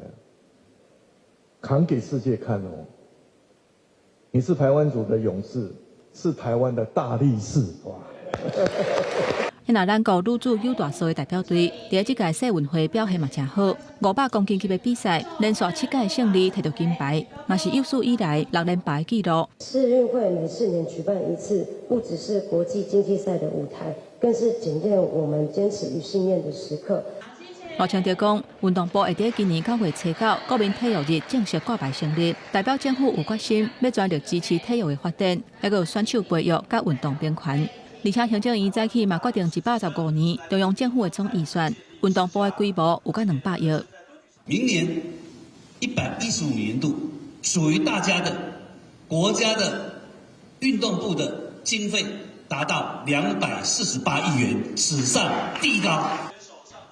扛給世界看哦！你是排灣族的勇士，是台灣的大力士，哇！若咱國女子扭大掃的代表隊，佇這屆世運會表現嘛誠好，500公斤級的比賽連續七屆勝利，提著金牌，嘛是有史以來六連霸的紀錄。世運會每4年舉辦一次，不只是國際競技賽的舞台，更是檢驗我們堅持與信念的時刻。賴清德講，運動部會佇今年9月初9國民體育日正式掛牌成立，代表政府有決心欲全力支持體育的發展，還閣有選手培育佮運動平權。而且行政院早起嘛決定115年中央政府的總預算，運動部的規模有到200億。明年115年度屬於大家的國家的運動部的經費達到248億元，史上第一高。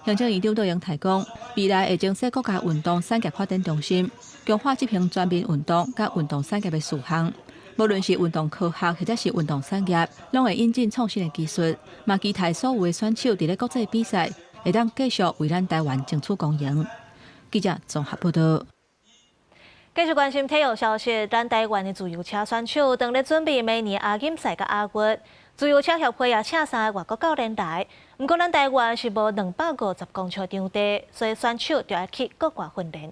行政院長卓榮泰講，未來會增設國家運動產業發展中心，強化執行全民運動佮運動產業的事項。無論是運動科學或者是運動產業，攏會引進創新的技術，嘛期待所有的選手佇咧國際比賽會當繼續為咱台灣爭取光榮。記者綜合報道。繼續關心體育消息，咱台灣的自由車選手當咧準備明年亞錦賽佮亞運，自由車協會也請三個外國教練來。毋過咱台灣是無250公尺場地，所以選手就愛去國外訓練。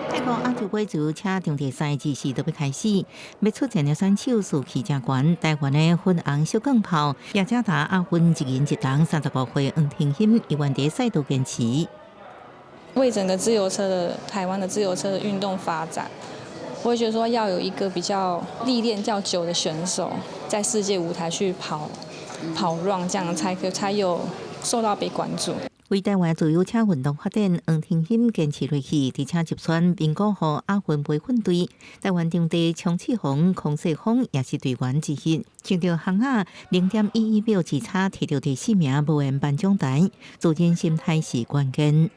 泰國亞洲盃自由車場地賽這時都欲開始，欲出戰的選手士氣誠懸。台灣的粉紅小鋼炮雅加達亞運一銀一銅35歲黃廷欣，猶原佇賽道堅持。為整個自由車的台灣的自由車的運動發展，我會覺得說要有一個比較歷練較久的選手，在世界舞台去跑跑 run，這樣才有受到被關注。為台灣自由車運動發展，黃廷欣堅持落去，而且入選民國號亞運培訓隊。台灣場地鍾志宏、孔世峰也是隊員之一。憑著杭亞0.11秒之差，提著第四名，無緣頒獎台。自信心態是關鍵。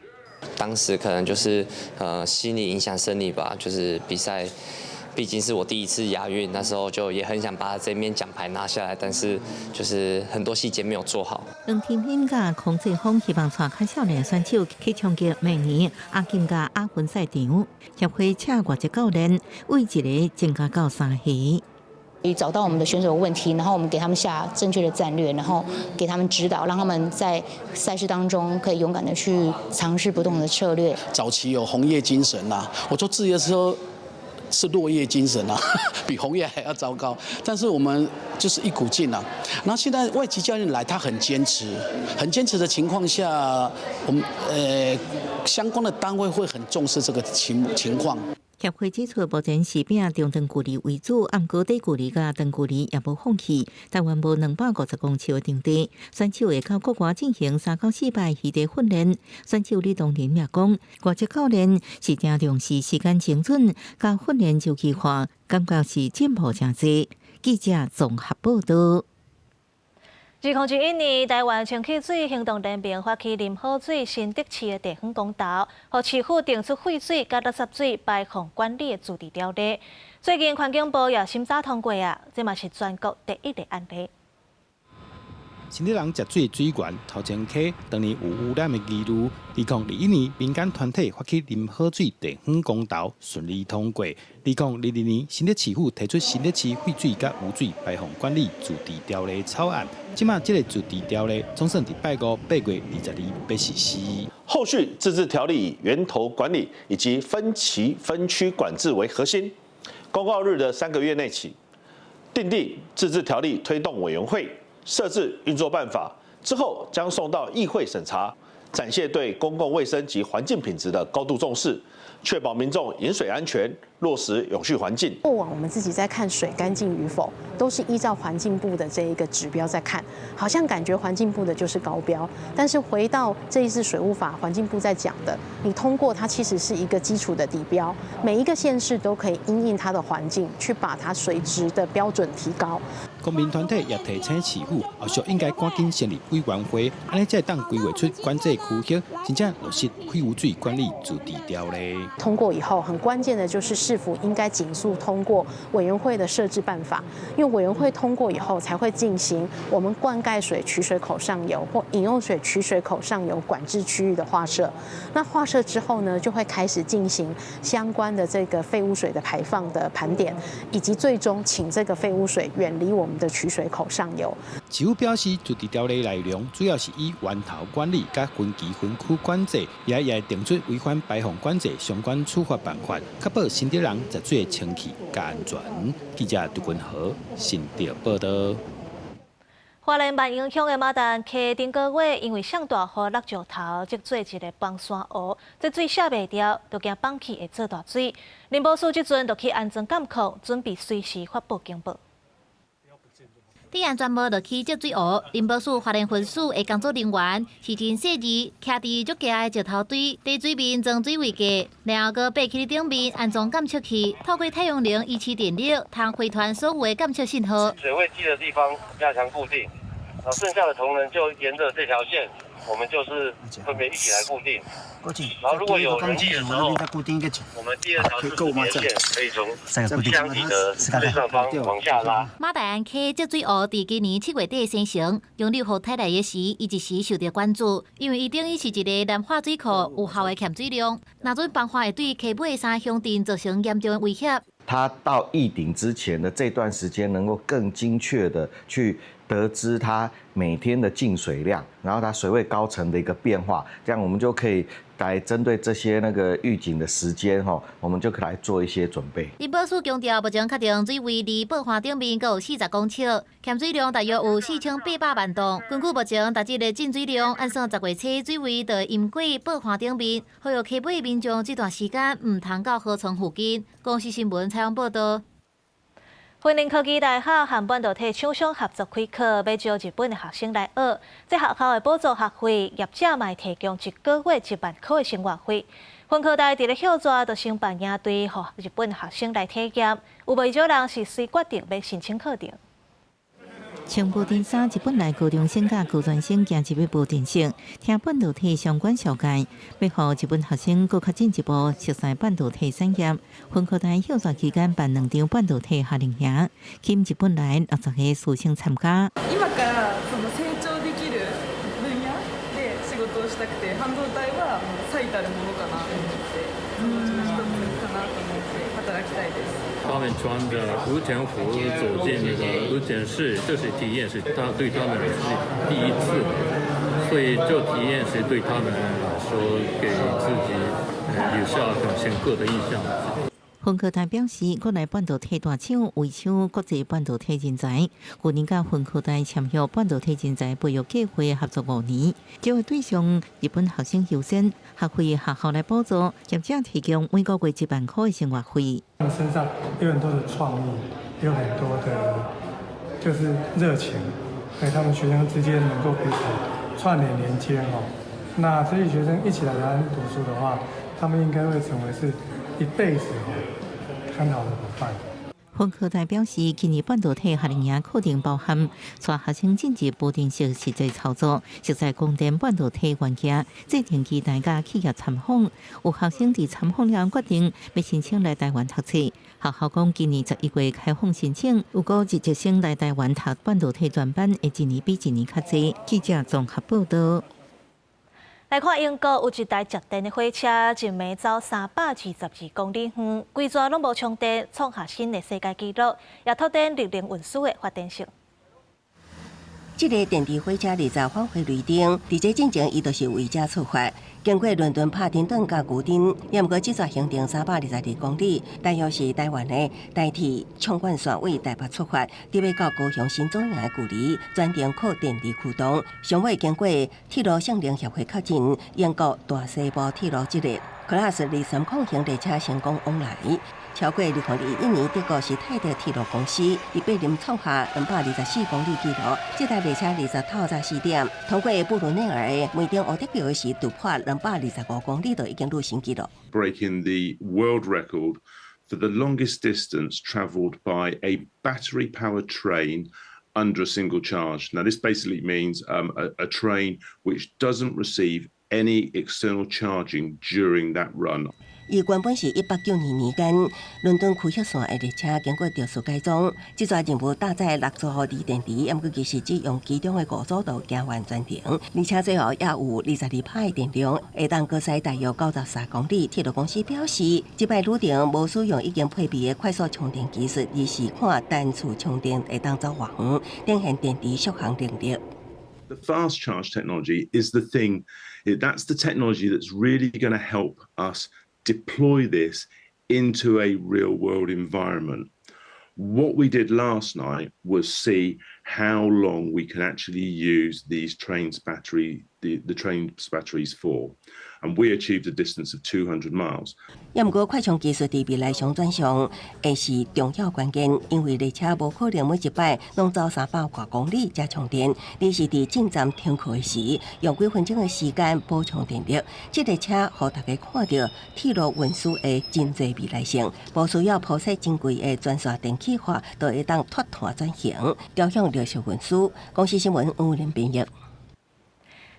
當時可能就是心理影響生理吧，就是比賽。畢竟是我第一次亞運，那時候就也很想把這面獎牌拿下來，但是就是很多細節沒有做好。黃廷欣佮孔志峰希望帶較少年選手去衝擊明年亞錦佮亞運賽場，協會請外籍教練，為一个增加到三個。找到我們的選手問題，然後我們給他們下正確的戰略，然後給他們指導，讓他們在賽事當中可以勇敢的去嘗試不同的策略。早期有紅葉精神呐，我做自由車是落葉精神啊，比紅葉還要糟糕。但是我們就是一股勁啊。然後現在外籍教練來，他很堅持，很堅持的情況下，我們相關的單位會很重視這個情況。協會指出，目前是拼中長距離為主，毋過短距離佮長距離也無放棄。台灣無250公尺的場地，選手會到國外進行3到4擺異地訓練。選手李東林也講，外籍教練是誠重視時間精準，佮訓練周期化，感覺是進步誠濟。記者綜合報道。2021年，台灣清氣水行動聯盟發起啉好水新竹市的地方公投，予市府定出廢水佮垃圾水排放管理的自治條例。最近環境部也審查通過啊，這嘛是全國第一个案例。新竹人食水的水源頭前溪當年有污染的疑慮，2021年民間團體發起啉好水地方公投順利通過。2022年新竹市府提出新竹市廢水佮污水排放管理自治條例草案，這馬這个自治條例總算佇拜五8月22欲實施。後續自治條例以源頭管理以及分期分區管制為核心，公告日的3個月內起，訂定自治條例推動委員會。設置運作辦法之後，將送到議會審查，展現對公共衛生及環境品質的高度重視，確保民眾飲水安全，落實永續環境。過往我們自己在看水乾淨與否，都是依照環境部的這一個指標在看，好像感覺環境部的就是高標。但是回到這一次水務法，環境部在講的，你通過它其實是一個基礎的底標，每一個縣市都可以因應它的環境，去把它水質的標準提高。公民團體也提醒市府，後續應該趕緊成立委員會，按呢才會當規劃出管制區域，真正落實廢污水管理自治條例。通過以後，很關鍵的就是市府應該盡速通過委員會的設置辦法，因為委員會通過以後，才會進行我們灌溉水取水口上游或飲用水取水口上游管制區域的劃設。那劃設之後呢，就會開始進行相關的這個廢污水的排放的盤點，以及最終請這個廢污水遠離我們的取水口上游。市府表示，自治條例內容主要是以源頭管理佮分期分區管制，也會定出違反排放管制相關處罰辦法，確保新竹人食水的清氣佮安全。記者杜君豪新竹報道。花蓮萬榮鄉的馬丹溪頂個月，因為上大雨落石頭，積做一个崩山湖，這水卸袂掉，就驚崩起會做大水。林保署這陣就去安裝監控，準備隨時發布警報。佇安全帽落去積水湖，林保署花蓮分署的工作人員是真細緻，徛佇足高的石頭堆，佇水面裝水位計，然後閣爬起頂面安裝監測器，透過太陽能維持電力，通回傳所有的監測信號。水位計的地方加強固定，剩下的同仁就沿着這條線，我們就是分別一起來固定。然後如果有人力的時候，我們第二條是連線，可以從箱體的最上方往下拉。馬大安溪積水湖佇今年7月底生成，洋流雨台來的時，伊一時受著關注，因為伊等於是一个南化水庫有效的蓄水量，若準崩岸會對溪尾三鄉鎮造成嚴重的威脅。它到溢頂之前的這段時間，能夠更精確的去得知它每天的進水量，然後它水位高程的一個變化，這樣我們就可以來針對這些那個預警的時間，哈，我們就可以來做一些準備。林保署強調，目前確定水位離報岸頂面閣有40公尺，蓄水量大約有4800萬噸。根據目前逐日的進水量，按算10月初水位就會淹過報岸頂面，呼籲溪尾民眾這段時間毋通到河床附近。公視新聞採訪報道。雲林科技大學和半導體廠商合作開課，欲招日本的學生來學。這學校會補助學費，業者嘛會提供一個月1萬塊的生活費。雲科大佇咧歇熱就先辦營隊，予日本學生來體驗。有袂少人是隨決定欲申請課程。穿無陣衫，日本來高中生佮高專生行入去無陣室，聽半導體相關紹介，欲予日本學生閣較進一步熟悉半導體產業。雲科大歇熱期間辦兩場半導體夏令營，吸引日本來60個師生參加。今からその成長できる分野で仕事事をしたくて、半導体はもう最たるものかなと思って、そのうちの一つかなと思って働きたいです。他們穿着宇宙服走進那個宇宙室，這是體驗，是他對他們來說是第一次，所以這體驗是對他們來說給自己留下很深刻的印象。雲科大表示，國內半導體大廠為搶國際半導體人才，去年佮雲科大簽約半導體人才培育計劃合作5年，招的對象日本學生優先，學費學校來補助，兼且提供每個月1萬塊的生活費。他們身上有很多的創意，有很多的，就是熱情，所以他們學生之間能夠彼此串聯連接哦。那這些學生一起來台灣讀書的話，他們應該會成為是一輩子很好的夥伴。雲科大表示，今年半導體夏令營課程包含帶學生進入無電式實際操作，實在光電半導體元件製程機台佮企業參訪，有學生佇參訪了後決定欲申請來台灣讀冊。學校講，今年11月開放申請，預估實習生來台灣讀半導體專班會一年比一年較濟。記者綜合報導。來看英國有一台節電的火車，一暝走322公里遠，規逝攏無充電，創下新的世界紀錄，也拓展綠能運輸的發展性。這个電池火車二十返回雷丁，佇這進前，伊就是為這出發，經過倫敦帕丁頓佮牛津，也毋過這逝行程322公里，大約是台灣的台鐵縱貫線為台北出發，佇欲到高雄新莊營的距離，全程靠電池驅動。上尾經過鐵路性能協會確認，英國大西部鐵路這个 Class 230型列車成功往來。超過2021年，德國施泰德鐵路公司佇柏林創下224公里紀錄。這台列車二十透早4點，通過布魯內爾的梅丁烏德橋時，突破225公里，就已經錄新紀錄。 Breaking the world record for the longest distance travelled by a battery-powered train under a single charge. Now, this basically means a train which doesn't receive any external charging during that run. 伊原本是1892年間，倫敦區域線的列車經過特殊改裝，這逝任務搭載6組鋰電池，毋過其實只用其中的5組就行完全程，而且最後也有22%的電量，會當閣駛大約93公里。鐵路公司表示，這擺旅程無使用已經配備的快速充電技術，而是看單次充電會當走偌遠，展現電池續航能力。 The fast charge technology is the thing. That's the technology that's really going to help us deploy this into a real world environment. What we did last night was see how long we can actually use these trains battery, the train's batteries for, and we achieved a distance of 200 miles. 也毋過快充技術佇未來商轉上會是重要關鍵，因為列車無可能每一擺攏走300外公里才充電，而是佇進站停靠的時，用幾分鐘的時間補充電力。這列車予大家看著鐵路運輸的真濟未來性，無需要鋪設珍貴的專線電氣化，就會當脫碳轉型，朝向綠色運輸。公視新聞黃林編譯。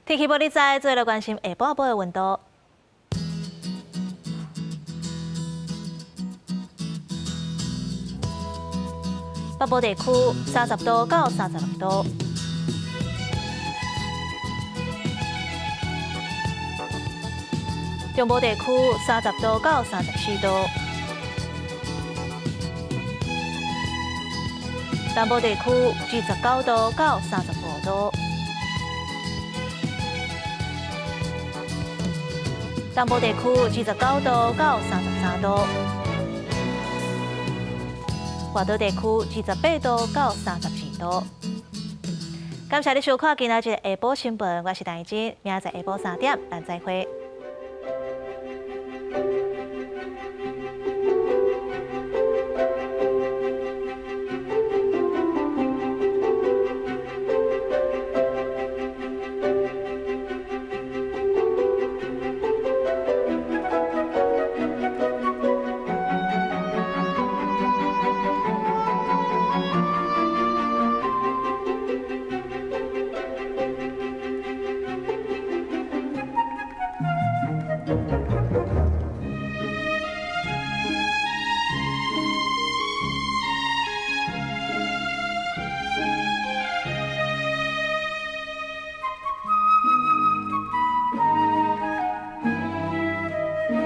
天氣報你知，做來關心下晡晡的溫度。北部地區30度到36度，中部地區30度到34度，南部地區29度到35度，東部地區29度到33度。外島地區28度到32度。感謝你收看今仔日下晡新聞，我是陳怡靜，明仔載下晡3點，咱再會。